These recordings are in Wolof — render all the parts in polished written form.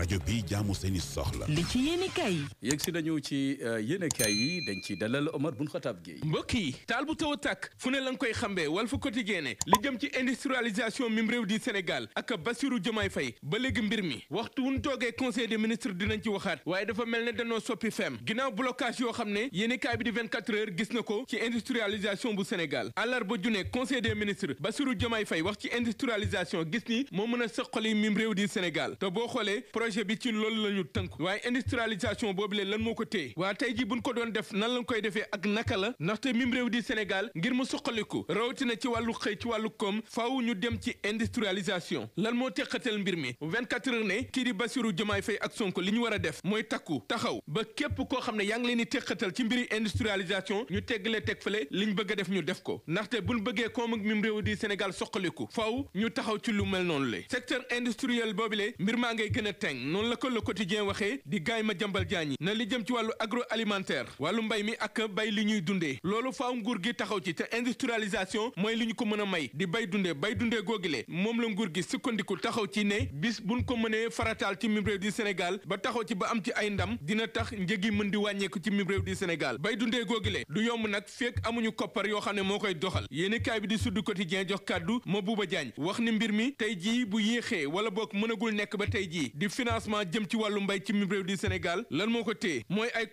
rajo bi jaamu seeni soxla. li ci yéenekaay yi. yegg si nañu ci yéenekaay yi dañ ci dalal Omar Bun Khatab Gueye. mbokk yi taal bu taw a tàkk fu ne la nga koy xambee Walf Quotidien ne li jëm ci industrialisation mim réew di Sénégal ak Bassirou Diomaye Faye ba léegi mbir mi waxtu wuñ toogee conseil des ministres dinañ ci waxaat waaye dafa mel ne dañoo soppi fem ginnaaw blocage yoo xam ne yéenekaay bi di 24 heures gis na ko ci industrialisation bu Sénégal àllarba ju ne conseil des ministres Bassirou Diomaye Faye wax ci industrialisation gis ni moo mën a sëqali mim réew di Sénégal te boo xoolee projet bi ci loolu la ñu tënk waaye industrialisation boobu leen lan moo ko téye waa tey ji buñ ko doon def nan lañ koy defee ak naka la ndaxte mim réew di Sénégal ngir mu suqaliku rawatina ci wàllu xëy ci wàllu koom faaw ñu dem ci industrialisation lan moo teqatal mbir mi 24 heures ne kii di Bassirou Diomaye Faye ak Sonko li ñu war a def mooy takku taxaw ba képp koo xam ne yaa ngi leen di teqatal ci mbiri industrialisation ñu teggale teg fële li ñu bëgg a def ñu def ko ndaxte buñ bëggee koom ak mim réew di Sénégal suqaliku faaw ñu taxaw ci lu mel noonu le secteur industriel boobule mbir maa ngay gën a teng noonu la ko Le Quotidien waxee di gaay ma jambal jaañi na li jëm ci wàllu agroalimentaire wàllu mbay mi ak bay li ñuy dundee loolu faaw nguur gi taxaw ci te industrialisation mooy li ñu ko mën a may di bay dundee googile moom la nguur gi sukkandiku taxaw ci ne bis buñ ko mënee farataal ci mim réew di Sénégal ba taxaw ci ba am ci ay ndam dina tax njëgi mën di wàññeeku ci mim réew di Sénégal bay dundee googile du yomb nag fekk amuñu koppar yoo xam ne moo koy doxal yéenekaay bi di Sud Quotidien jox kàddu Mabouba Diagne wax ni mbir mi tey jii bu yéexee wala boog mënagul nekk ba tey jii di financement jëm ci wàllu mbay ci mim réew di Sénégal lan moo ko téye mooy ay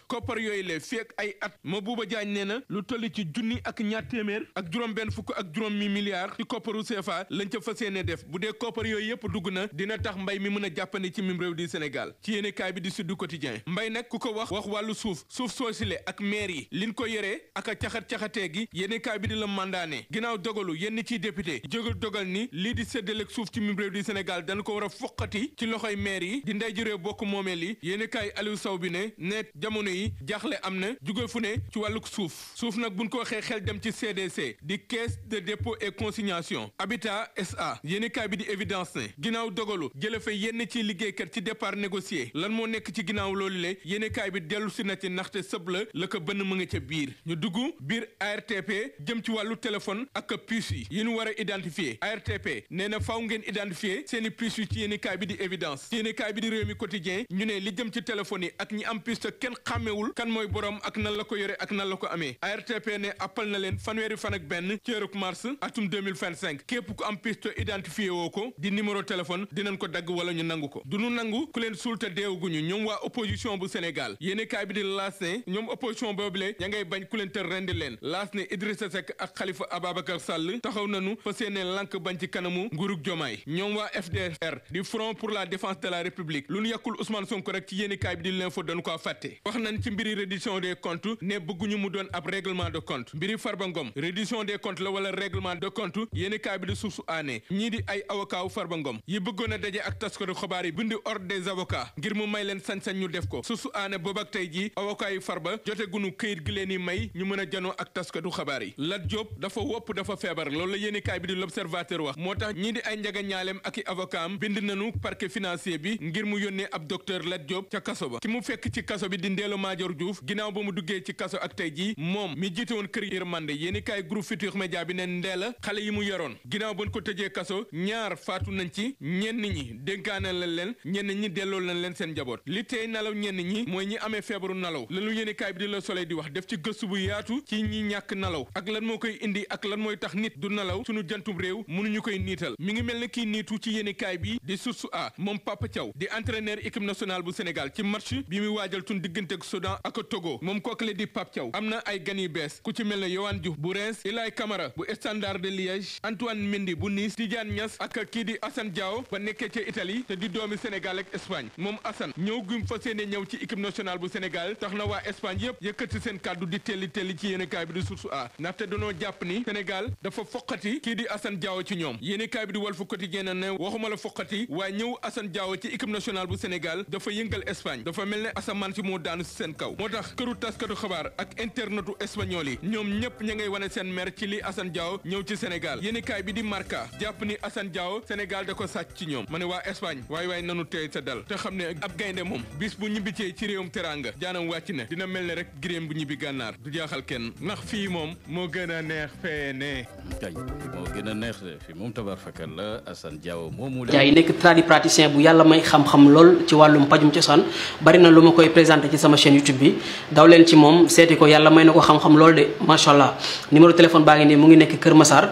koppar yooyu le fekk ay at Mabouba Diagne nee na lu toll ci junni ak ñaar téeméer ak juróom benn fukk ak juróom mi milliards ci kopparu CFA lañ ca fas yéene def bu dee koppar yooyu yëpp dugg na dina tax mbay mi mën a jàppandi ci mim réew di Sénégal ci yéenekaay bi di Sud Quotidien mbay nag ku ko wax wàllu suuf soosile ak maire yi liñ ko yoree ak a caxat-caxatee gi yéenekaay bi di la mandaane ginnaaw dogalu yenn ciy député jógal dogal ni lii di séddaleeg suuf ci mim réew di Sénégal dañ ko war a foqati ci loxoy maire yi di ndey ji réew bokk moomeel yi yéenekaay Aliou Sow bi ne jamono yi jaaxle am na jóge fu ne ci wàlluk suuf nag buñ ko waxee xel dem ci CDC di caisse de dépôt et consignation Habitat SA yéenekaay bi di évidence ne ginnaaw dogalu jële fa yenn ci liggéeykat ci départ négocié lan moo nekk ci ginnaaw loolu le yéenekaay bi dellu si na ci ndaxte sëb la ko bënn mu nga ca biir ñu dugg biir ARTP jëm ci wàllu téléphone ak puce yi ñu war a identifier ARTP nee na faaw ngeen identifier seeni puce yi ci yéenekaay bi di évidence yéenekaay bi di Rewmi Quotidien ñu ne li jëm ci téléphone yi ak ñi am puce kenn xàmmewul kan mooy borom ak nan la ko yore ak nan la ko amee ARTP ne appal na leen fanweeri fan ak benn ci weeru mars atum 2025 képp ku am piste identifié woo ko di numéro téléphone dinañ ko dagg wala ñu nangu ko du ñu nangu ku leen suul te deewuguñu ñoom waa opposition bu Sénégal yéenekaay bi di laas ne ñoom opposition boobule ya ngay bañ ku leen te rendi leen laas ne Idrissa Seck ak Khalifa Ababacar Sall taxaw nañu fa seene lank bañ ci kanamu nguurug Jomaay ñoom waa FDR di Front pour la défense de la République lu ñu yàkkul Ousmane Sonko rek ci yéenekaay bi di l'info dañu ko fàtte wax nañ ci mbiri reddition des comptes ne bëgguñu mu doon ab règlement de compte mbiri Farba Ngom reddition des comptes la wala règlement de compte yéenekaay bi di suuf su aanee ñii di ay avocat wu Farba Ngom yi bëggoon a daje ak taskatu xabaar yi bindi ordre des avocats ngir mu may leen sañ-sañ ñu def ko suuf su aanee boobu ak tey jii avocat yi Farba jote gunu këyit gi leen yi may ñu mën a janoo ak taskatu xabaar yi Lat Diop dafa wopp dafa feebar loolu la yéenekaay bi di l'Observateur wax moo tax ñii di ay njaga ñaaleem ak i avocat am bind nañu parquet financier bi ngir mu yónnee ab docteur Lat Diop ca kaso ba ki mu fekk ci kaso bi di Ndella Madior Diouf ginnaaw ba mu duggee ci kaso ak tey jii moom mi jiite woon kër yërmande yéenekaay groupe Futurs Médias bi ne Ndella xale yi mu yoroon ginnaaw ba ñu ko tëjee kaso ñaar faatu nañ ci ñenn ñi dénkaane leen ñenn ñi delloo nañ leen seen njaboot li tey nalaw ñenn ñi mooy ñi amee feebaru nalaw lanu yéenekaay bi di Le Soleil di wax def ci gëstu bu yaatu ci ñi ñàkk nalaw ak lan moo koy indi ak lan mooy tax nit du nalaw sunu jantum réew mënuñu koy niital mi ngi mel ne kii niitu ci yéenekaay bi di Source A moom Papa Thiaw di entraîneur équipe nationale bu Sénégal ci match bi muy waajal tun diggante ak Soudan ak Togo moom kookale di Pape Thiaw am na ay gan yu bees ku ci mel ne Yohan Diouf bu Reims Ilay Camara bu Standard de Liège Antoine Mendy bu Nice Tidiane Niass ak kii di Assane Diao ba nekkee ca Italie te di doomi Sénégal ak Espagne moom Assane ñëw gum fa seene ñëw ci équipe nationale bu Sénégal tax na waa Espagne yëpp yëkkati seen kàddu di telli ci yéenekaay bi di Source A ndaxte dañoo jàpp ni Sénégal dafa foqati kii di Assane Diao ci ñoom yéenekaay bi di Walf Quotidien ne waxuma la foqati waaye ñëw Assane Diao ci équipe nationale bu Sénégal dafa yëngal Espagne dafa mel ne asamaan si moo daanu si seen kaw moo tax këru taskatu xabaar ak internetu espagnol yi ñoom ñëpp ña ngay wane seen mer ci li Assane Diao ñëw ci Sénégal yéenekaay bi di Marca jàpp ni Assane Diao Sénégal da ko sàcc ci ñoom ma ne waa Espagne waaye nanu tey sa dal te xam ne ab gaynde moom bis bu ñibbitee ci réewum teranga jaanam wàcc na dina mel ne rek giréem bu ñibbi gànnaar du jaaxal kenn ndax fii moom moo gën a neex fee ne kay moo gën a neex fi moom tabar fakal la Assane Diao moomu jaay nekk tradipraticien bu yàlla may xam-xam lool ci wàllum pajum cosaan bari na lu ma koy présenté ci sama chaîne YouTube bi daw leen ci moom seeti ko yàlla may na ko xam-xam lool de macha allah numéro téléphone baa ngi nii mu ngi nekk Kër Massar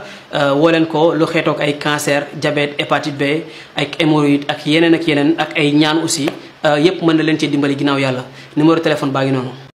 woo leen ko lu xeetoog ay cancer diabète hépatite B ak hémorroïde ak yeneen ak ay ñaan aussi yépp mën na leen ci dimbali ginnaaw yàlla numéro téléphone baa ngi noonu